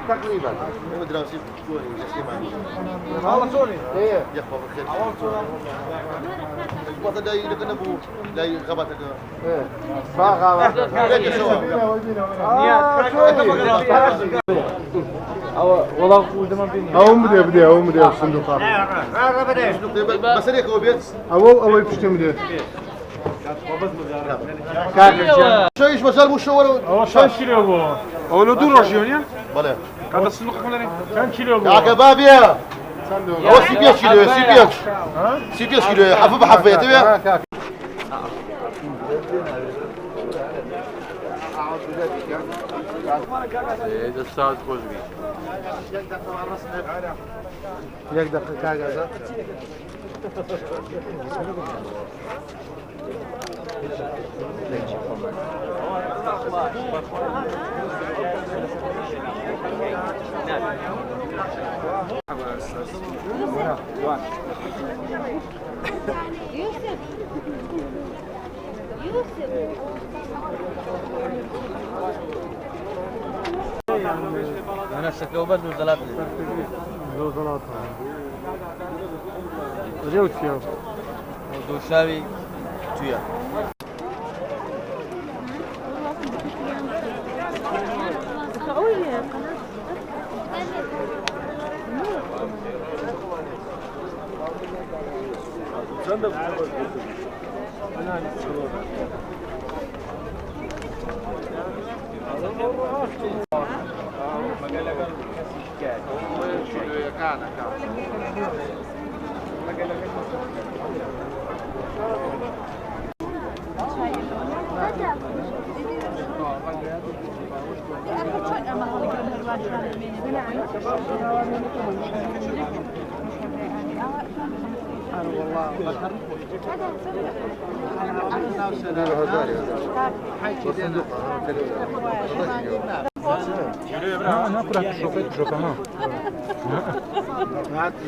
تقريبا دراوسي يخفى بالخير الوطن لا يلقى لا يغبط ئەوم بدێ بدێ ئەوم بدێ سندوقە بس هيك هو بيت ئەوە ئەوەی پشتم بدێ شو ايش مازال مو شو ئەوە چەند کیلۆ بوو؟ ئەوە لە دوو ڕۆژی نیە؟ بله کاتە سندوقەکەم لەرێ چەند کیلۆ بوو؟ يا كبابيا هو سي بيش كيلو سي بيش سي بيش كيلو حفه بحفه تبي دەستات خۆش بی. یەک دقیقە کاک ئازاد. يوسف يوسف. انا شكله بس وزلات. زۆ زەڵات ڕێوتیە. دوشاوی تویە.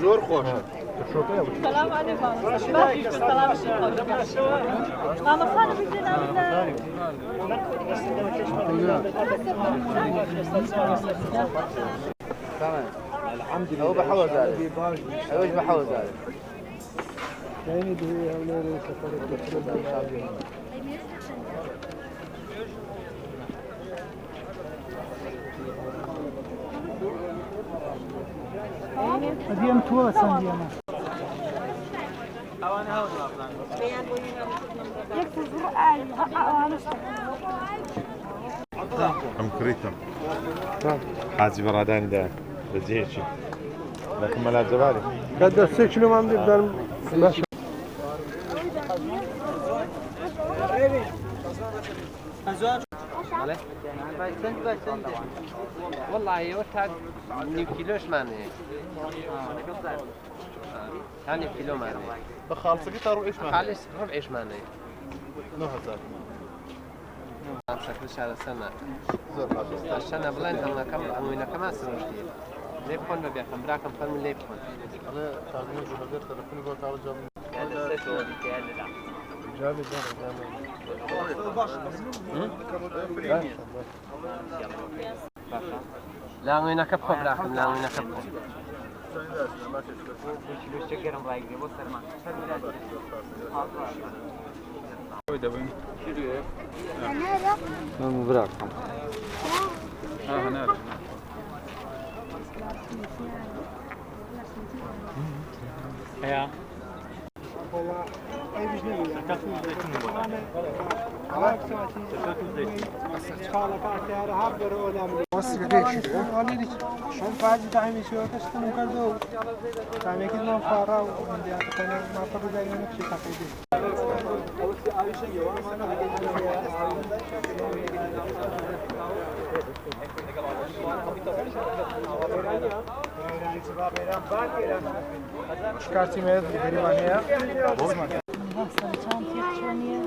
زۆر خۆشە. سلام عليكم. سلام. ماما خانم. الحمد لله. هو بحوز عليه ايش بحوز عليه. ئەدیم تۆ چەندیەمە؟ ئەم کڕیتم حاجی بەڕادانی دا لە جێیەکی لەکن مەلا جەباری. کە سێ کیلۆمان بدێ بدەن باش. والله وقتها نیو کیلۆشمان هەیە، تا نیو کیلۆمان هەیە. بە خاڵسەکە تا ڕوئیشمان. خالص ڕبعیشمان هەیە. 9000. شەکر شارەسەنە. زۆر باشە. شەنە بڵێن هەنگەکەم هەنگوینەکەمان سروشتیە، لێ بخۆن بە بێخەم براکەم فەرموو لێ بخۆن. ئەڵێ تاگەنە جوهەگەر تەلەفۆنی بۆ تاوە جواب. باشە لاوینەکە بخۆ براکەم، لاوینەکە بخۆ. براکەم هەنار. شۆن فازی تامی شێوەکەشتم کردو تامێکی نام فارا و ماپە بزانە نەخشی تاقیدی. شکارتی مێت گەریمان هەیە. سەرچاوم تێک چۆنیە؟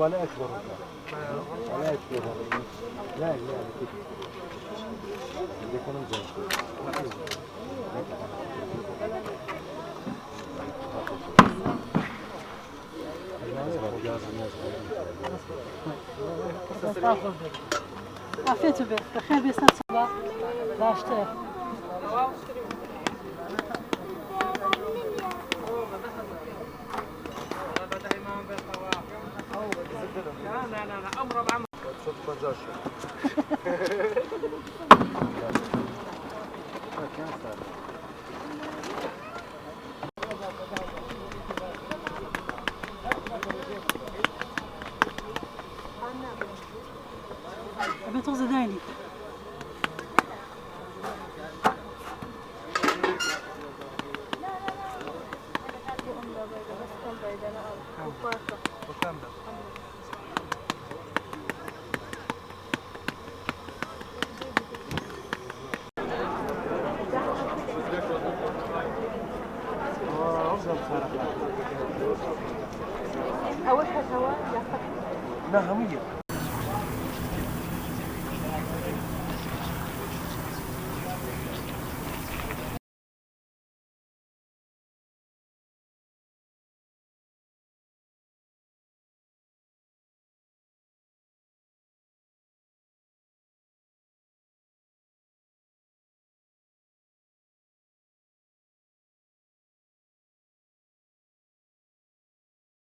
لا أكبر لا أكبر لا لا عافێت بێت بەخێر بێ سەر چاوە باشتر. ئەبێ تۆزە داینی. نا هەموویە.